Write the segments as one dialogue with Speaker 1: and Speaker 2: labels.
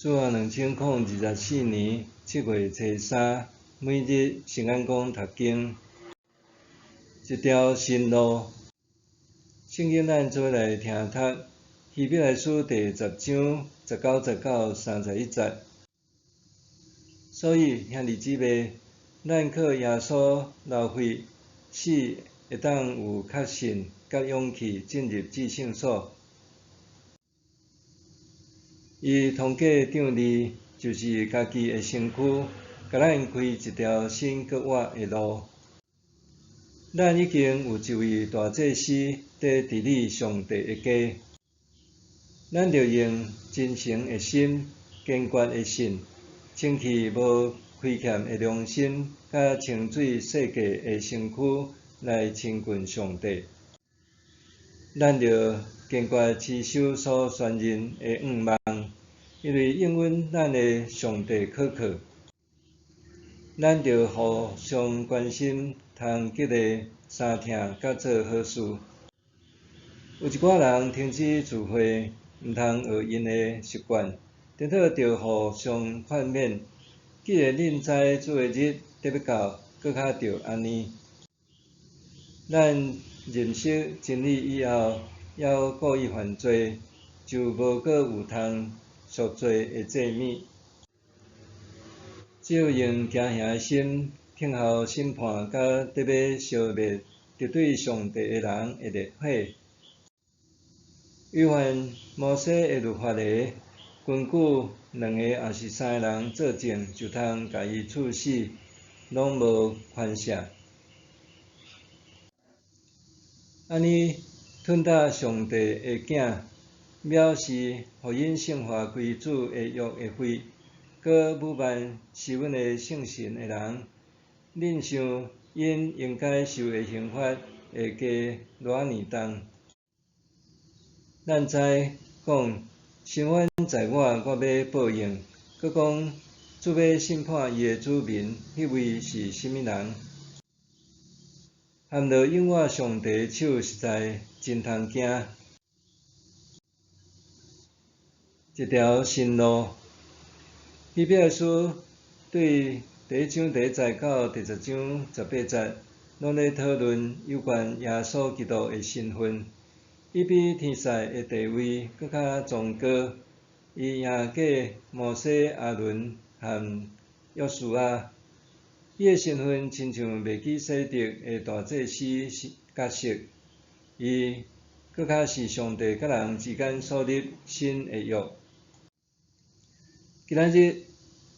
Speaker 1: 主後2024年7月初三，每日聖安講讀經，一條新路。聖經咱做伙來聽讀希伯來書第十章19節到31節。所以兄弟姊妹，咱靠耶穌流血，使會當有確信佮勇氣進入至聖所。伊通過帳籬，就是家己的身軀，共咱開一條新閣活的路。咱已經有一位大祭司佇治理上帝的家，咱著用真誠的心、堅決的信、清氣無虧欠的良心，佮清水洗過的身軀來親近上帝。咱著堅決持守所宣認的向望，因為應允咱的上帝可靠。咱著互相關心，通激勵相疼佮做好事。有一寡人停止聚會，毋通學𪜶的習慣，顛倒著互相勸勉。既然恁知主的日得欲到，閣較著按呢。咱認識真理以後，猶故意犯罪，就無閣有通贖罪的祭物。只有用驚嚇的心，等候審判佮得欲消滅敵對上帝的人的烈火。違反摩西的律法的，根據兩个抑是三个人做證，就通共伊處死，攏無寬赦。按呢，吞打上帝的囝，藐視予𪜶聖化歸主的約的血，閣侮慢施恩的聖神的人，恁想𪜶應該受的刑罰會加偌爾重？咱知講伸冤在我，我欲報應。閣講主欲審判伊的子民，彼位是啥物人？陷落永活上帝的手，實在真通驚。一條新路，希伯來書對第一章第一節到第十章18節，攏咧討論有關耶穌基督的身份，伊比天使的地位閣較崇高，伊贏過摩西、亞倫和約書亞。伊的身份親像麥基洗德的大祭司角色，伊閣較是上帝佮人之間所立新的約。今仔日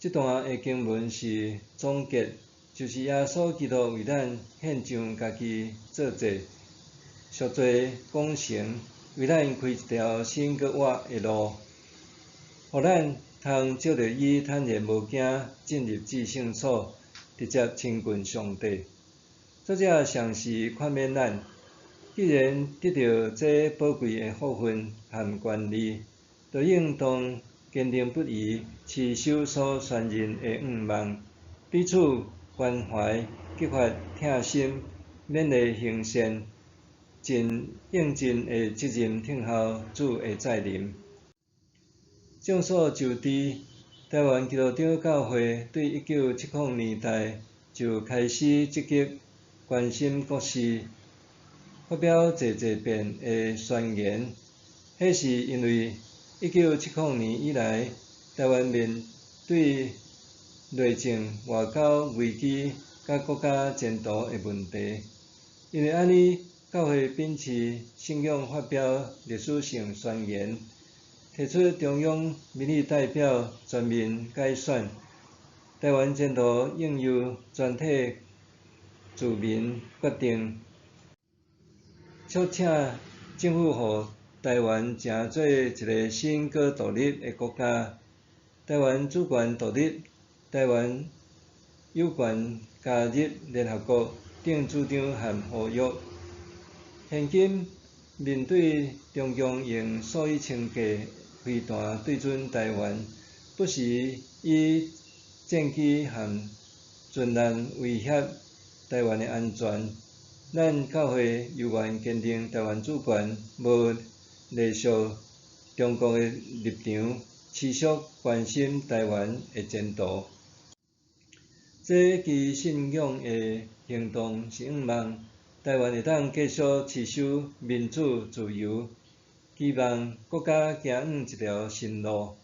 Speaker 1: 這段的經文是總結，就是耶穌基督為咱獻上家己做祭，贖罪工程，為咱開一條新閣活的路，予咱通藉著伊坦然無驚進入至聖所，直接親近上帝。作者嘗試勸勉咱，既然得著這寶貴的福分和權利，就應當堅定不移，持守所宣認的向望，彼此關懷，激發疼心，勉勵行善，盡應盡的責任等候主的再臨。眾所周知，台灣基督長教會對1970年代就開始積極關心國事，發表濟濟遍的宣言。彼是因為1970年以來，台灣面對內政、外交危機佮國家前途的問題。因為按呢，教會秉持信仰發表歷史性宣言，提出中央民意代表全面改選，台灣前途應由全體子民決定，促請政府予台灣成做一个新閣獨立的國家，台灣主權獨立，台灣有權加入聯合國等主張和呼籲。現今面對中共用數以千計飛彈對準台灣，不時以戰機和船艦威脅台灣的安全，咱教會猶原堅定台灣主權，無隸屬中國的立場，持续关心台湾的前途。这支信仰的行动是向望台湾会当继续持守民主自由，期望国家行往一条新路。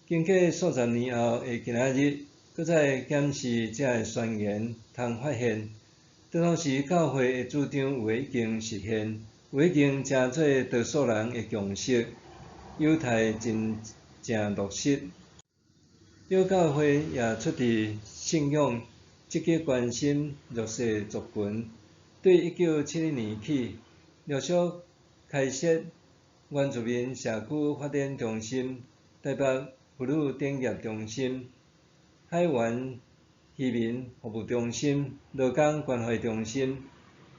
Speaker 1: 经过数十年后的今仔日，阁再检视这个宣言，通发现，当时教会的主张有的已经实现，有的已经成做多数人的共识，犹待真正落实。小教会也出自信仰，积极关心弱势族群。对1971年起，陆续开设原住民社区发展中心、台北妇女产业中心、海员渔民服务中心、劳工关怀中心、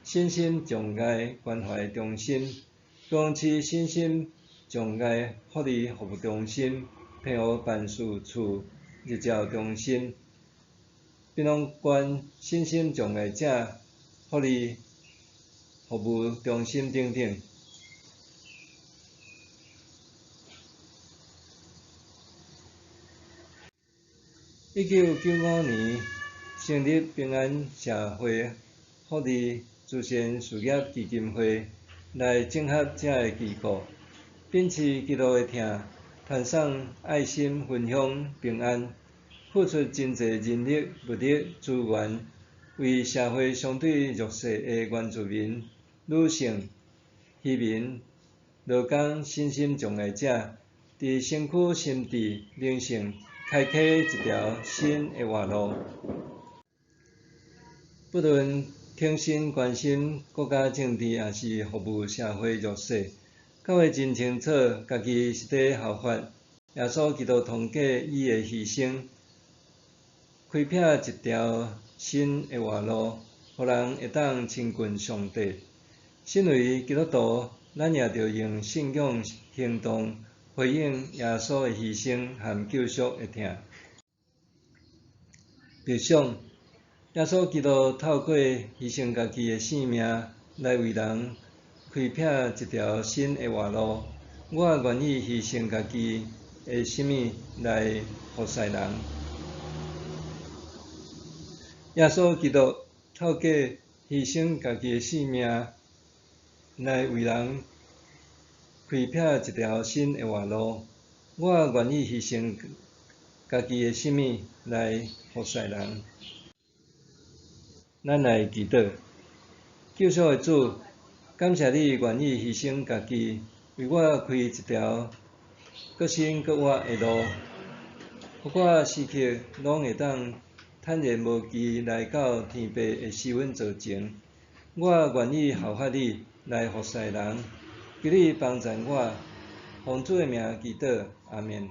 Speaker 1: 身心障碍关怀中心、高雄市身心障碍福利服务中心、澎湖办事处日照中心、屏东县身心障碍者福利服务中心等等。1995年成立平安社会福利慈善事业基金会，来整合这个机构，秉持基督的疼，传送爱心，分享平安，付出真济人力、物力资源，为社会相对弱势的原住民、女性、渔民、劳工、身心障碍者，伫身躯、心智、灵性开启一条新的活路。不论挺身关心国家政治，抑是服务社会弱势，教会真清楚，家己是伫效法耶稣基督，通过伊的牺牲，开辟一条新的活路，予人会当亲近上帝。身为基督徒，咱也著用信仰行动回应耶稣的牺牲和救赎的疼。默想，耶稣基督透过牺牲家己的性命来为人开辟一条新的活路。我愿意牺牲家己的啥物来服侍人？耶稣基督透过牺牲家己的性命来为人开辟一条新的活路。我愿意牺牲家己的啥物来服侍人？咱来祈祷，救赎的主，感谢你愿意牺牲家己，为我开一条阁新阁活的路，予我时刻拢会当坦然无惧来到天父的施恩座前。我愿意效法你来服侍人，求你帮助我，奉主的名祈祷，阿们。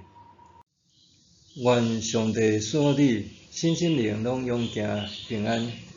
Speaker 1: 愿上帝赐福你，身心灵拢永行平安。